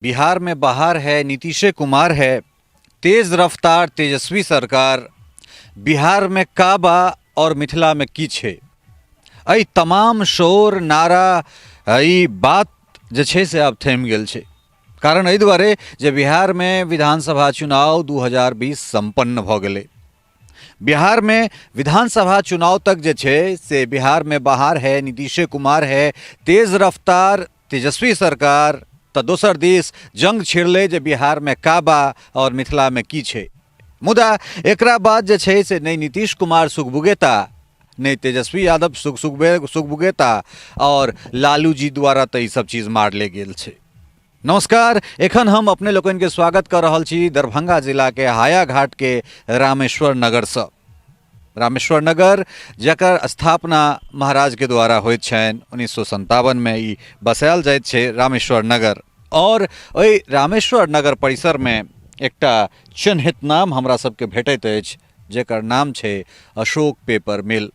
बिहार में बाहर है नीतीश कुमार है, तेज रफ्तार तेजस्वी सरकार, बिहार में का बा और मिथिला में की छै। एहि तमाम शोर नारा ई बात जे छै से आब थमि गेल छै। कारण एहि दुआरे जे बिहारमे विधानसभा चुनाव 2020 सम्पन्न भऽ गेलै। बिहारमे विधानसभा चुनाव तक जे छै से बिहारमे बाहर है नीतीशे कुमार है, तेज रफ्तार तेजस्वी सरकार, तऽ दोसर दिस जंग छिड़लै जे बिहारमे का बा आओर मिथिलामे की छै। मुदा एकरा बाद जे छै से नहि नीतीश कुमार सुगबुगेता, नहि तेजस्वी यादव सुगबुगेता, आओर लालू जी द्वारा तऽ ई सब चीज मारले गेल छै। नमस्कार, एखन हम अपने लोकनिके स्वागत कऽ रहल छी दरभंगा जिलाके हायाघाटके रामेश्वर नगरसँ। रामेश्वर नगर जकर स्थापना महाराजके द्वारा होइत छनि 1957मे ई बसायल जाइत छै रामेश्वर नगर। आओर ओहि रामेश्वर नगर परिसरमे एकटा चिन्हित नाम हमरा सबके भेटैत अछि जकर नाम छै अशोक पेपर मिल।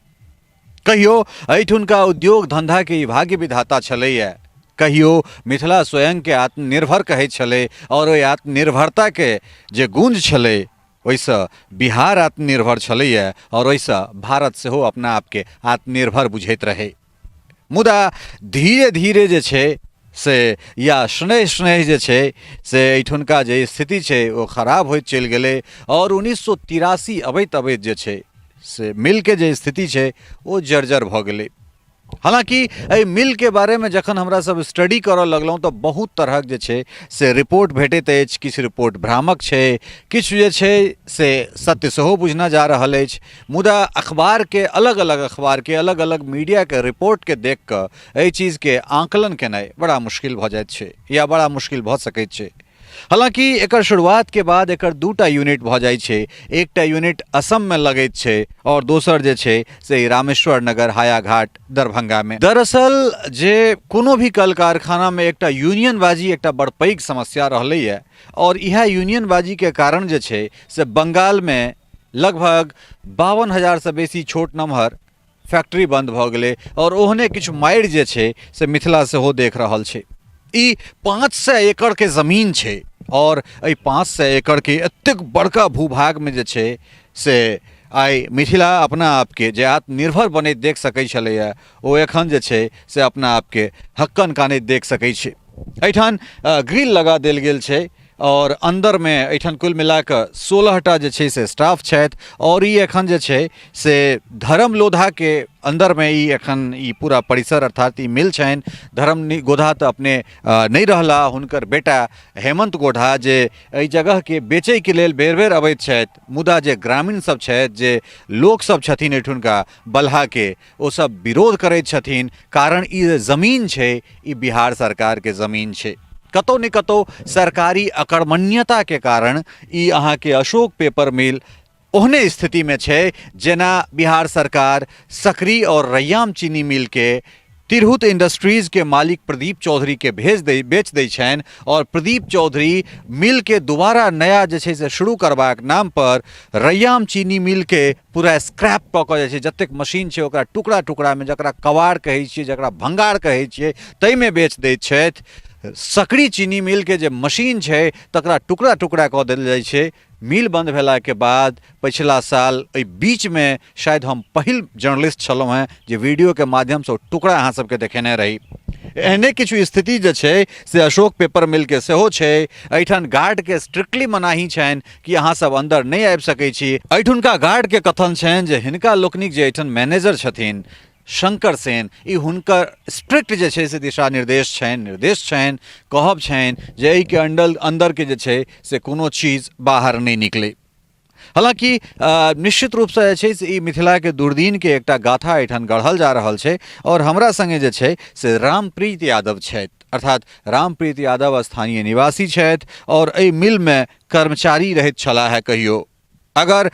कहियो एहिठुनका उद्योग धन्धाके ई भाग्य विधाता छलैए, कहियो मिथिला स्वयंके आत्मनिर्भर कहै छलै आओर ओहि आत्मनिर्भरताके जे गूंज छलै ओहिसँ बिहार आत्मनिर्भर छलैए आओर ओहिसँ भारत सेहो अपना आपके आत्मनिर्भर बुझैत रहै। मुदा धीरे धीरे जे छै से या स्नेह स्नेह जे छै से एहिठुनका जे स्थिति छै ओ खराब होइत चलि गेलै आओर 1983 अबैत अबैत जे छै से मिलके जे स्थिति छै ओ जर्जर भऽ गेलै। हालाँकि एहि मिलके बारेमे जखन हमरा सब स्टडी करऽ लगलहुँ तऽ बहुत तरहक जे छै से रिपोर्ट भेटैत अछि। किछु रिपोर्ट भ्रामक छै, किछु जे छै से सत्य सेहो बुझना जा रहल अछि। मुदा अखबारके अलग अलग अखबारके अलग अलग मीडियाके रिपोर्टके देख कऽ एहि चीजके आकलन केनाइ बड़ा मुश्किल भऽ जाइत छै या बड़ा मुश्किल भऽ सकैत छै। हालाँकि एकर शुरुआतके बाद एकर दूटा यूनिट भऽ जाइ छै, एकटा यूनिट असममे लगैत छै आओर दोसर जे छै से रामेश्वर नगर हायाघाट दरभंगामे। दरअसल जे कोनो भी कल कारखानामे एकटा यूनियनबाजी एकटा बड़ पैघ समस्या रहलैए आओर इएह यूनियनबाजीके कारण जे छै से बंगालमे लगभग 52,000सँ बेसी छोट नमहर फैक्ट्री बन्द भऽ गेलै आओर ओहने किछु मारि जे छै से मिथिला सेहो देख रहल छै। ई 500 एकड़के जमीन छै आओर एहि 500 एकड़के एतेक बड़का भूभागमे जे छै से आइ मिथिला अपना आपके जे आत्मनिर्भर बनैत देख सकै छलैए ओ एखन जे छै से अपना आपके हक्कन कानैत देख सकै छै। एहिठाम ग्रिल लगा देल गेल छै आओर अन्दरमे एहिठाम कुल मिलाकऽ 16टा जे छै से स्टाफ छथि आओर ई एखन जे छै से धर्म लोधाके अन्दरमे ई एखन ई पूरा परिसर अर्थात ई मिल छनि। धर्म गोधा तऽ अपने नहि रहला, हुनकर बेटा हेमन्त गोधा जे एहि जगहके बेचैके लेल बेर बेर अबैत छथि, मुदा जे ग्रामीण सब छथि, जे लोक सब छथिन एहिठुनका बलहाके, ओ सब विरोध करैत छथिन। कारण ई जे जमीन छै ई बिहार सरकारके जमीन छै। कतौ ने कतौ सरकारी अकर्मण्यताके कारण ई अहाँके अशोक पेपर मिल ओहने स्थितिमे छै जेना बिहार सरकार सकरी आओर रैयाम चीनी मिलके तिरहुत इंडस्ट्रीजके मालिक प्रदीप चौधरीके बेच दै छनि आओर प्रदीप चौधरी मिलके दोबारा नया जे छै से शुरू करबाक नाम पर रैयाम चीनी मिलके पूरा स्क्रैप कऽ कऽ जे छै जतेक मशीन छै ओकरा टुकड़ा टुकड़ामे, जकरा कबाड़ कहै छियै, जकरा भङ्गार कहै छियै, ताहिमे बेच दैत छथि। सकरी चीनी मिलके जे मशीन छै तकरा टुकड़ा टुकड़ा कऽ देल जाइ छै। मिल बन्द भेलाके बाद पछिला साल एहि बीचमे शायद हम पहिल जर्नलिस्ट छलहुँ हेँ जे वीडियोके माध्यमसँ ओ टुकड़ा अहाँ सबके देखेने रही। एहने किछु स्थिति जे छै से अशोक पेपर मिलके सेहो छै। एहिठाम गार्डके स्ट्रिक्टली मनाही छनि कि अहाँ सब अन्दर नहि आबि सकै छी। एहिठुनका गार्डके कथन छनि जे हिनका लोकनिक जे एहिठाम मैनेजर छथिन शंकर सेन, ई हुनकर स्ट्रिक्ट जे छै से दिशा निर्देश छनि, निर्देश छनि, कहब छनि जे एहिके अन्दरके जे छै से कोनो चीज बाहर नहि निकलै। हालाँकि निश्चित रूपसँ जे छै से ई मिथिलाके दुर्दिनके एकटा गाथा एहिठाम गढ़ल जा रहल छै। आओर हमरा सङ्गे जे छै से रामप्रीत यादव छथि, अर्थात रामप्रीत यादव स्थानीय निवासी छथि आओर एहि मिलमे कर्मचारी रहैत छलाह है कहियो। अगर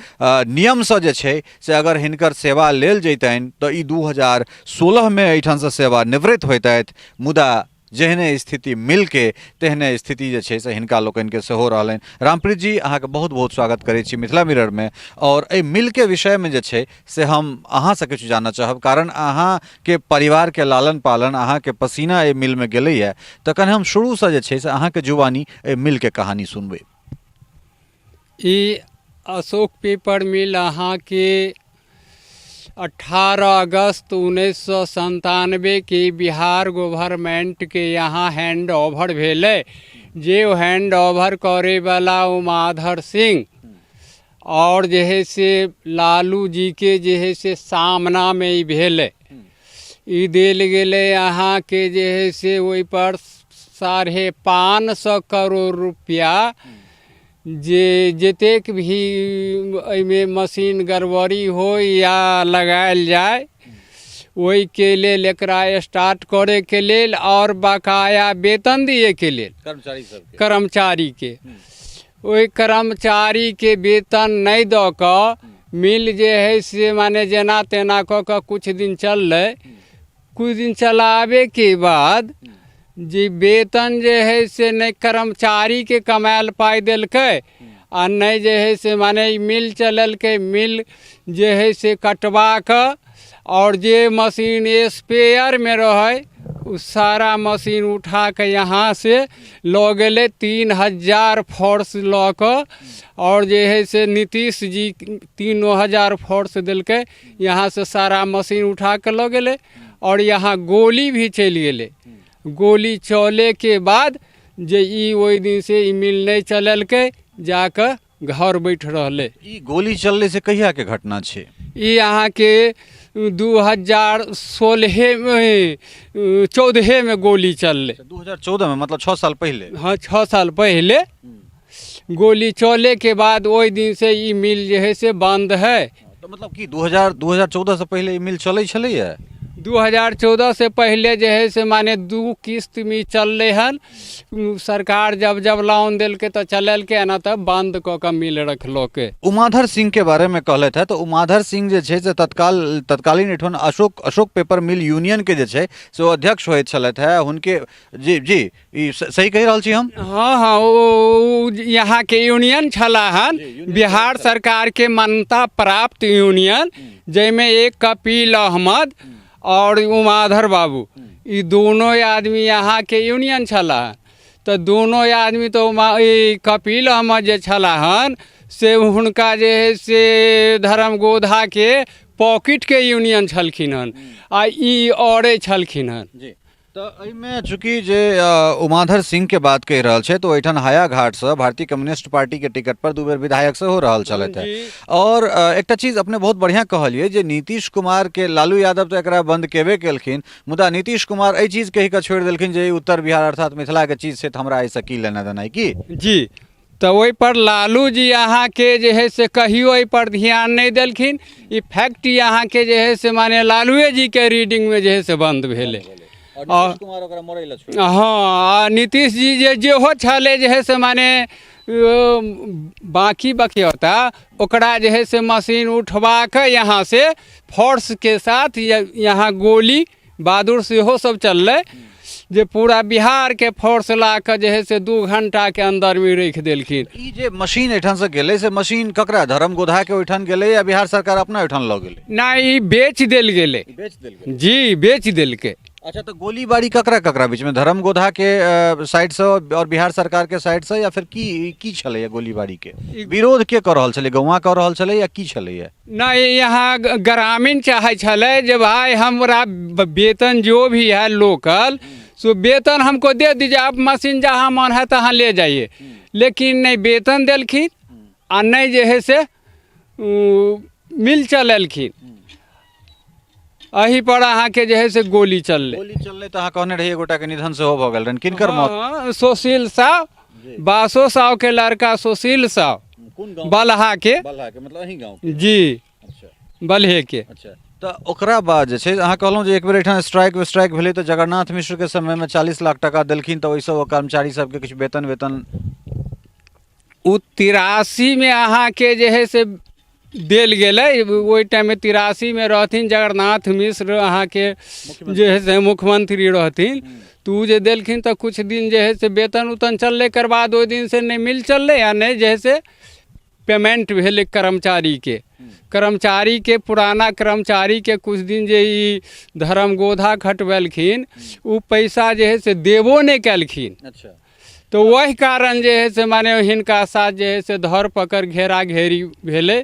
नियमसँ जे छै से अगर हिनकर सेवा लेल जैतनि तऽ ई 2016मे एहिठामसँ सेवानिवृत्त होइतथि, मुदा जेहने स्थिति मिलके तेहने स्थिति जे छै से हिनका लोकनिके सेहो रहलनि। रामप्रीत जी, अहाँके बहुत बहुत स्वागत करै छी मिथिला मिररमे, आओर एहि मिलके विषयमे जे छै से हम अहाँसँ किछु जानऽ चाहब, कारण अहाँके परिवारके लालन पालन, अहाँके पसीना एहि मिलमे गेलैए, तखन हम शुरूसँ जे छै से अहाँके जुबानी एहि मिलके कहानी सुनबै। ई अशोक पेपर मिल अहाँके 18 अगस्त 1997 के बिहार गवर्नमेंटके यहाँ हैंड ओवर भेलै, जे हैंड ओवर करैवला उमाधर सिंह आओर जे हइ से लालू जीके जे हइ से सामनामे ई भेलै। ई देल गेलै अहाँके जे हइ से ओहिपर 550 करोड़ रुपैआ, जे जतेक भी एहिमे मशीन गड़बड़ी होइ या लगायल जाय ओहिके लेल एकरा स्टार्ट करैके लेल आओर बकाया वेतन दिएके लेल कर्मचारी सबके, कर्मचारीके, ओहि कर्मचारीके वेतन नहि दऽ कऽ मिल जे हइ से माने जेना तेना कऽ कऽ किछु दिन चललै। कुछ दिन चलाबैके बाद जे वेतन जे हइ से नहि कर्मचारीके कमायल पाइ देलकै आ नहि जे हइ से माने ई मिल चलेलकै। मिल जे हइ से कटवा कऽ आओर जे मशीन स्पेयरमे रहै ओ सारा मशीन उठा कऽ यहाँसँ लऽ गेलै 3000 फोर्स लऽ कऽ, आओर जे हइ से नीतीश जी 3000 फोर्स देलकै, यहाँसँ सारा मशीन उठा कऽ लऽ गेलै आओर यहाँ गोली भी चलि गेलै। गोली चलैके बाद जे ई ओहि दिनसँ ई मिल नहि चलेलकै, जाकऽ घर बैठ रहलै। ई गोली चललै से कहियाके घटना छै? ई अहाँके 2016मे, 14मे गोली चललै। 2014मे, मतलब 6 साल पहिले? हँ, 6 साल पहिले गोली चलैके बाद ओहि दिनसँ ई मिल जे हइ से बन्द हइ। तऽ मतलब कि 2014 से पहिले ई मिल चलै छलैया? 2014 से पहिले जे हइ से माने 2 किस्तमे चललै हन। सरकार जब जब लोन देलकै तऽ चलेलकै, एना तऽ बन्द कऽ कऽ मिल रखलकै। उमाधर सिंह के बारे में कहलथि है, तऽ उमाधर सिंह जे छै से तत्कालीन एठन अशोक पेपर मिल यूनियन के जे छै से ओ अध्यक्ष होइत छलथि है हुनके। जी जी, ई सही कहि रहल छी हम? हँ हँ, ओ यहाँके यूनियन छला हन, बिहार सरकारके मान्यता प्राप्त यूनियन, जाहिमे एक कपिल अहमद आओर उमाधर बाबू, ई दोनो आदमी यहाँके यूनियन छला। तऽ दोनो आदमी तऽ ई कपिल अहमद जे छला हन से हुनका जे हइ से धर्म गोधाके पॉकेटके यूनियन छलखिन हन, आ ई औरे छलखिन हन। जी, तऽ एहिमे चूँकि जे उमाधर सिंह के बात कहि रहल छै, तऽ ओहिठाम हाया घाटसँ भारतीय कम्युनिस्ट पार्टी के टिकट पर 2 बेर विधायक सेहो रहल छलथि है। और एकटा चीज अपने बहुत बढ़िया कहलियै जे नीतीश कुमार के लालू यादव तऽ एकरा बंद केबे केलखिन, मुदा नीतीश कुमार एहि चीज कहि कऽ छोड़ि देलखिन जे ई उत्तर बिहार अर्थात मिथिला के चीज छै, तऽ हमरा एहिसँ की लेना देना की। जी, तऽ ओहिपर लालू जी अहाँके जे हइ से कहियो एहिपर ध्यान नहि देलखिन। ई फैक्ट्री अहाँके जे हइ से माने लालुए जीके रीडिंगमे जे हइ से बन्द भेलै। और कुमार ओकरा मरै लए छोड़ि, हँ, आ नीतीश जी जे जेहो छलै जे हइ से माने बाँकी बकियौता ओकरा जे हइ से मशीन उठबा कऽ यहाँ से फोर्सके साथ यहाँ गोली बहादुर सेहो सब चललै, जे पूरा बिहारके फोर्स ला कऽ जे हइ से 2 घंटाके अन्दरमे राखि देलखिन। ई जे मशीन एहिठामसँ गेलै से मशीन ककरा, धर्म गोधाके ओहिठाम गेलै या बिहार सरकार अपना ओहिठाम लऽ गेलै? नहि, ई बेच देल गेलै। बेच देल गेलै? जी, बेच देलकै। अच्छा, तऽ गोलीबारी ककरा ककरा बीचमे, धर्म गोधाके साइडसँ आओर बिहार सरकारके साइडसँ, या फिर की की छलैया गोलीबारीके विरोध के कऽ रहल छलै, गौआँ कऽ रहल छलै या की छलैया? नहीं, यहाँ ग्रामीण चाहे छलै जे भाई हमरा वेतन जो भी है लोकल सो वेतन हमको दे दीजिए, आप मशीन जहाँ मन है तहाँ ले जाइए। लेकिन नहीं वेतन देलखिन आ नहीं जे है से मिल चलेलखिन। एही पर अहाँके जे है से गोली चललै। गोली चललै तऽ अहाँ कहने रहियै गोटाके निधन सेहो भऽ गेल रहनि, किनकर मौत? हँ, सुशील साव, बासो साव के लड़का सुशील साव। कोन गाँव? बलहा के। बलहा के, मतलब अहीं गाँव के? जी। अच्छा। बलहे के। अच्छा, तऽ ओकरा बाद जे छै अहाँ कहलहुँ जे एक बेर एहिठाम स्ट्राइक विस्ट्राइक भेलै तऽ जगन्नाथ मिश्रके समयमे 40 लाख टाका देलखिन, तऽ ओहिसँ ओ कर्मचारी सबके किछु वेतन वेतन ओ 83मे अहाँके जे है से देल गेलै। ओहि टाइममे 83मे रहथिन जगन्नाथ मिश्र अहाँके जे है से मुख्यमंत्री रहथिन, तऽ तऽ ओ जे देलखिन तऽ किछु दिन जे हइ से वेतन उतन चललै एकर बाद ओहि दिनसँ नहि मिल चललै आओर नहि जे हइ से पेमेन्ट भेलै कर्मचारीके। कर्मचारीके, पुराना कर्मचारीके किछु दिन जे ई धर्मगोधा खटबेलखिन, ओ पैसा जे हइ से देबो नहि कयलखिन। तऽ ओहि कारण जे हइ से माने हिनका साथ जे हइ से धर पकड़ घेरा घेरी भेलै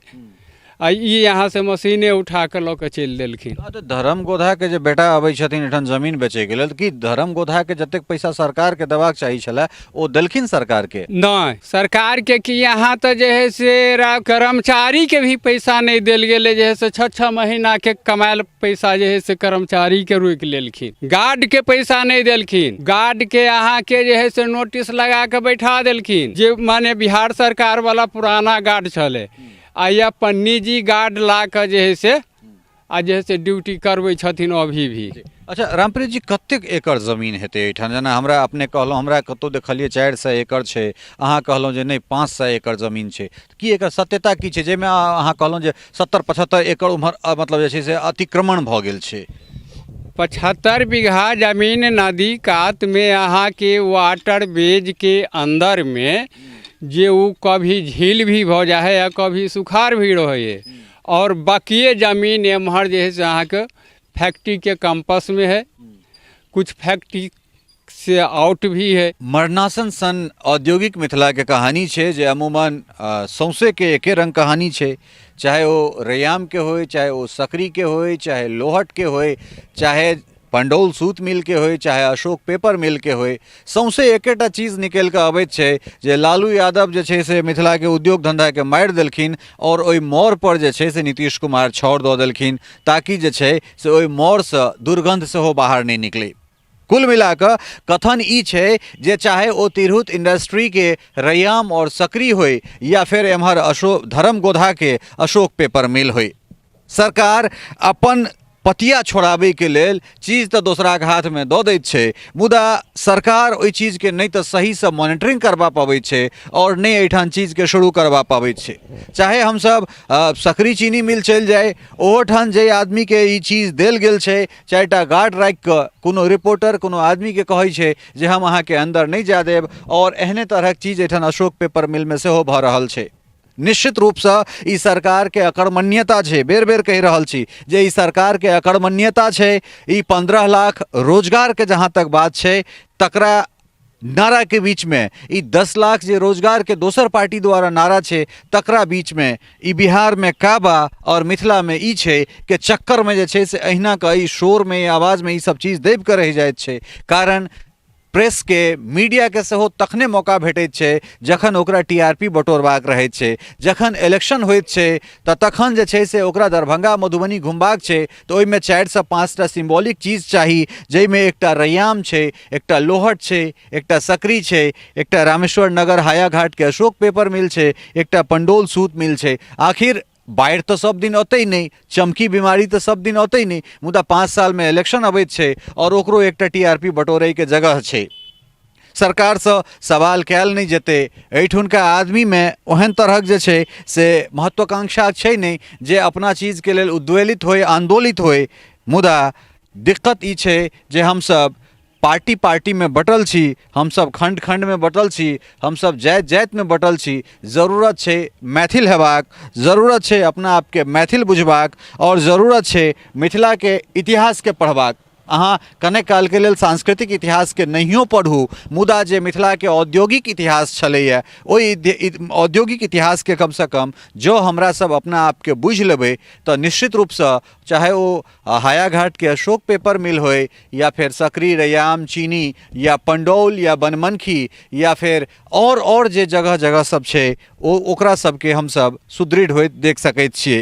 आ ई यहाँसँ मशीने उठा कऽ लऽ कऽ चलि देलखिन। तऽ धर्म गोधाके जे बेटा अबै छथिन एहिठाम जमीन बेचैके लेल, की धर्म गोधाके जतेक पैसा सरकारके देबाक चाही छलै ओ देलखिन सरकारके? नहि, सरकारके कि यहाँ तऽ जे हइ से कर्मचारीके भी पैसा नहि देल गेलै। जे हइ से 6-6 महीनाके कमायल पैसा जे हइ से कर्मचारीके रोकि लेलखिन। गार्डके पैसा नहि देलखिन। गार्डके अहाँके जे हइ से नोटिस लगा कऽ बैठा देलखिन, जे माने बिहार सरकारवला पुराना गार्ड छलै आ ई अपन निजी गार्ड ला कऽ जे हइ से आ जे हइ से ड्यूटी करबै छथिन अभी भी। अच्छा रामप्रीत जी, कतेक एकड़ जमीन हेतै एहिठाम? जेना हमरा अपने कहलहुँ, हमरा कतहु देखलियै 400 एकड़ छै, अहाँ कहलहुँ जे नहि 500 एकड़ जमीन छै, की एकर सत्यता की छै जाहिमे अहाँ कहलहुँ जे 70-75 एकड़ उम्हर मतलब जे छै से अतिक्रमण भऽ गेल छै? 75 बीघा जमीन नदी कातमे अहाँके वाटर वेजके अन्दरमे, जे ओ कभी झील भी भऽ जाइ हइ आ कभी सुखाड़ भी रहै हइ, आओर बाकिए जमीन एम्हर जे हइ से अहाँके फैक्ट्रीके कैम्पसमे हइ, कुछ फैक्ट्री से आउट भी है। मरनासन सन औद्योगिक मिथिलाके कहानी छै जे अमूमन सौंसेके एके रंग कहानी छै, चाहे ओ रैयामके होय, चाहे ओ सकरीके होय, चाहे लोहटके होय, चाहे पंडौल सूत मिलके होय, चाहे अशोक पेपर मिलके होय, सौंसे एकेटा चीज निकलि कऽ अबैत छै जे लालू यादव जे छै से मिथिलाके उद्योग धन्धाके मारि देलखिन आओर ओहि मोड़पर जे छै से नीतीश कुमार छाउर दऽ देलखिन ताकि जे छै से ओहि मोड़सँ दुर्गन्ध सेहो बाहर नहि निकलै। कुल मिला कऽ कथन ई छै जे चाहे ओ तिरहुत इंडस्ट्रीके रैयाम आओर सकरी होय या फेर एम्हर अशोक धर्म गोधाके अशोक पेपर मिल होय, सरकार अपन पतिया छोड़ाबैके लेल चीज तऽ दोसराके हाथमे दऽ दैत छै, मुदा सरकार ओहि चीजके नहि तऽ सहीसँ मॉनिटरिंग करबा पबै छै आओर नहि एहिठाम चीजके शुरू करबा पबै छै। चाहे हमसभ सकरी चीनी मिल चलि जाइ, ओहोठाम जाहि आदमीके ई चीज देल गेल छै, 4टा गार्ड राखि कऽ कोनो रिपोर्टर कोनो आदमीके कहै छै जे हम अहाँके अन्दर नहि जाय देब, आओर एहने तरहक चीज एहिठाम अशोक पेपर मिलमे सेहो भऽ रहल छै। निश्चित रूपसँ ई सरकारके अकर्मण्यता छै। बेर बेर कहि रहल छी जे ई सरकारके अकर्मण्यता छै। ई 15 लाख रोजगारके जहाँ तक बात छै तकरा नाराके बीचमे ई 10 लाख जे रोजगारके दोसर पार्टी द्वारा नारा छै तकरा बीचमे ई बिहारमे काबा आओर मिथिलामे ई छै के चक्करमे जे छै से अहिना कऽ ई शोरमे, ई आवाजमे ई सब चीज दबि कऽ रहि जाइत छै। कारण प्रेसके, मीडियाके सेहो तखने मौका भेटैत छै जखन ओकरा टी आर पी बटोरबाक रहैत छै। जखन इलेक्शन होइत छै तऽ तखन जे छै से ओकरा दरभंगा मधुबनी घुमबाक छै तऽ ओहिमे 4सँ 5टा सिम्बॉलिक चीज चाही, जाहिमे एकटा रैयाम छै, एकटा लोहट छै, एकटा सकरी छै, एकटा रामेश्वर नगर हायाघाटके अशोक पेपर मिल छै, एकटा पंडौल सूत मिल छै। आखिर बाढ़ि तऽ सब दिन औतै नहि, चमकी बीमारी तऽ सब दिन औतै नहि, मुदा 5 सालमे इलेक्शन अबैत छै आओर ओकरो एकटा टी आर पी बटोरैके जगह छै। सरकारसँ सवाल कयल नहि जेतै। एहिठुनका आदमीमे ओहन तरहक जे छै से महत्वाकांक्षा छै नहि जे अपना चीजके लेल उद्वेलित होइ, आन्दोलित होइ। मुदा दिक्कत ई छै जे हमसभ पार्टी पार्टीमे बँटल छी, हमसभ खण्ड खण्डमे बँटल छी, हमसभ जाति जातिमे बँटल छी। जरूरत छै मैथिल हेबाक, जरूरत छै अपना आपके मैथिल बुझबाक, आओर जरूरत छै मिथिलाके इतिहासके पढ़बाक। अहाँ कनेक कालके लेल सांस्कृतिक इतिहासके नहियो पढ़ू, मुदा जे मिथिलाके औद्योगिक इतिहास छलैए ओहि औद्योगिक इतिहासके कमसँ कम जँ हमरा सब अपना आपके बुझि लेबै तऽ निश्चित रूपसँ चाहे ओ हायाघाटके अशोक पेपर मिल होय या फेर सकरी रैयाम चीनी या पंडौल या बनमनखी या फेर आओर जे जगह जगह सब छै ओ ओकरा सबके हमसब सुदृढ़ होइत देख सकैत छियै।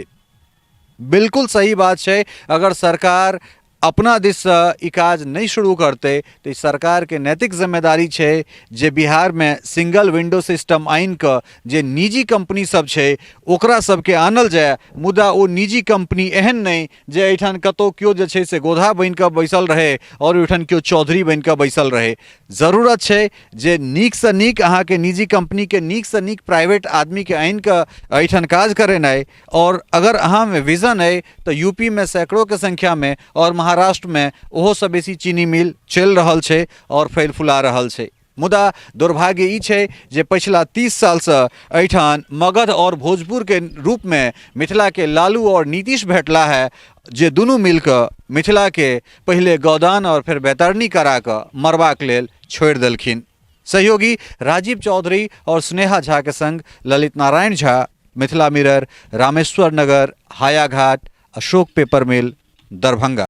बिल्कुल सही बात छै, अगर सरकार अपना दिससँ ई काज नहि शुरू करतै तऽ ई सरकारके नैतिक जिम्मेदारी छै जे बिहारमे सिंगल विंडो सिस्टम आनिकऽ जे निजी कम्पनी सब छै ओकरा सबके आनल जाय, मुदा ओ निजी कम्पनी एहन नहि जे एहिठाम कतहु केओ जे छै से गोधा बनिकऽ बैसल रहै आओर ओहिठाम केओ चौधरी बनिकऽ बैसल रहै। जरूरत छै जे नीकसँ नीक अहाँके निजी कम्पनीके नीकसँ नीक प्राइवेट आदमीके आनिकऽ एहिठाम काज करेनाइ, आओर अगर अहाँमे विजन अइ तऽ यू पी मे सैकड़ोके संख्यामे आओर महाराष्ट्र महाराष्ट्रमे ओहोसँ बेसी चीनी मिल चलि रहल छै आओर फैल फुला रहल छै। मुदा दुर्भाग्य ई छै जे पछिला 30 सालसँ एहिठाम मगध आओर भोजपुरके रूपमे मिथिलाके लालू आओर नीतीश भेटला है, जे दुनू मिलकऽ मिथिलाके पहिले गौदान आओर फेर बैतरणी करा कऽ मरबाक लेल छोड़ि देलखिन। सहयोगी राजीव चौधरी और स्नेहा झा के संग Lalit Narayan Jha, Mithila mirror, Rameshwar Nagar, Hayaghat, Ashok paper mill, Darbhanga.